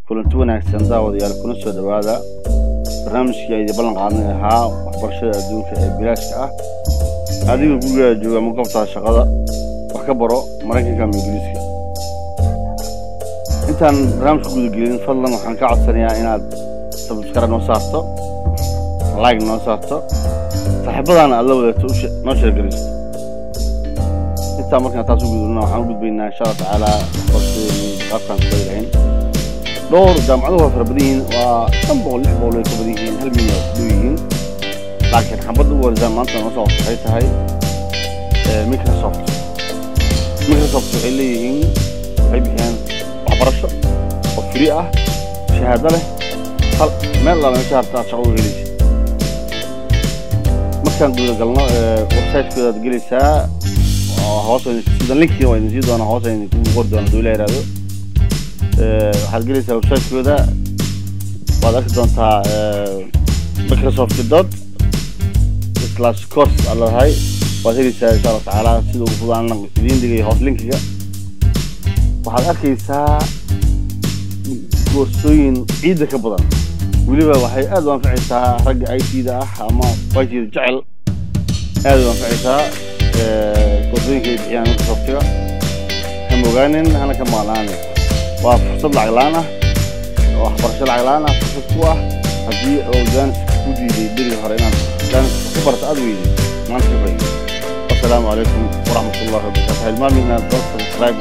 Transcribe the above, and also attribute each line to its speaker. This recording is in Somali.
Speaker 1: Kulanti wanaagsan, daawadayaal, kuna soo dhowaada barnaamijkii aydi ballan qaadnay ahaa waxbarashada adduunka ee bilaashka ah. Adiga gurigaa jooga ama goobtaa shaqada wax ka baro Maraykanka ama Ingiriiska. Intaan barnaamijka gudagelin, fadlan waxaan ka codsanayaa inaad subscribe noo saarto, like noo saarto, saaxiibadaana aad la wadaagto, noo share geliso. Intaa markaan taas u gudubna, waxaan u gudbaynaa, insha Allah tacaala, waxbarashadeeni qaabkaan ku bari lahayn. Dhowr jaamacaduhu waa fara badan yihiin, waa 500, 600 way ka badan yihiin, 1 milyan waa ku dhow yihiin, laakiin xabadda ugu horeysa maanta noo soo waxay tahay Microsoft. Microsoft waxay leeyihiin, waxay bixiyaan waxbarasho oo free ah, shahaado leh, hal meel alla meesha harta aad shaqo u helaysid. Markaan guda galno, website-kooda aad gelaysaa oo hoos sida linkiga waa idin sii doonaa, hoos idin kugu qori doona haduu Ilaah yiraahdo. Waxaad gelaysaa website-kooda, waad arki doontaa Microsoft dot slash course aad leedahay, waad helaysaa, insha Allah tacaala. Sida ugu fudaan idiin dhigay hoos linkiga, waxaad arkaysaa koorsooyin ciidda ka badan. Weliba waxay aad u anficaysaa ragga IT-da ah ama IT-da jecel, aad u anficaysaa koorsooyinka ay bixiyaan Microsoftiga. Ha mogaanin, hana ka maqnaanin, waa fursad lacag la'aan ah, waxbarasho lacag la'aan ah, fursad ku ah haddii uu jaanis ku diiday berigii hore inaad jaanis ku barto aad weyday, maanta ka faa'iido. Wasalaamu calaykum waraxmatullahi wabarakatu. Hilmaami inaad subscribe.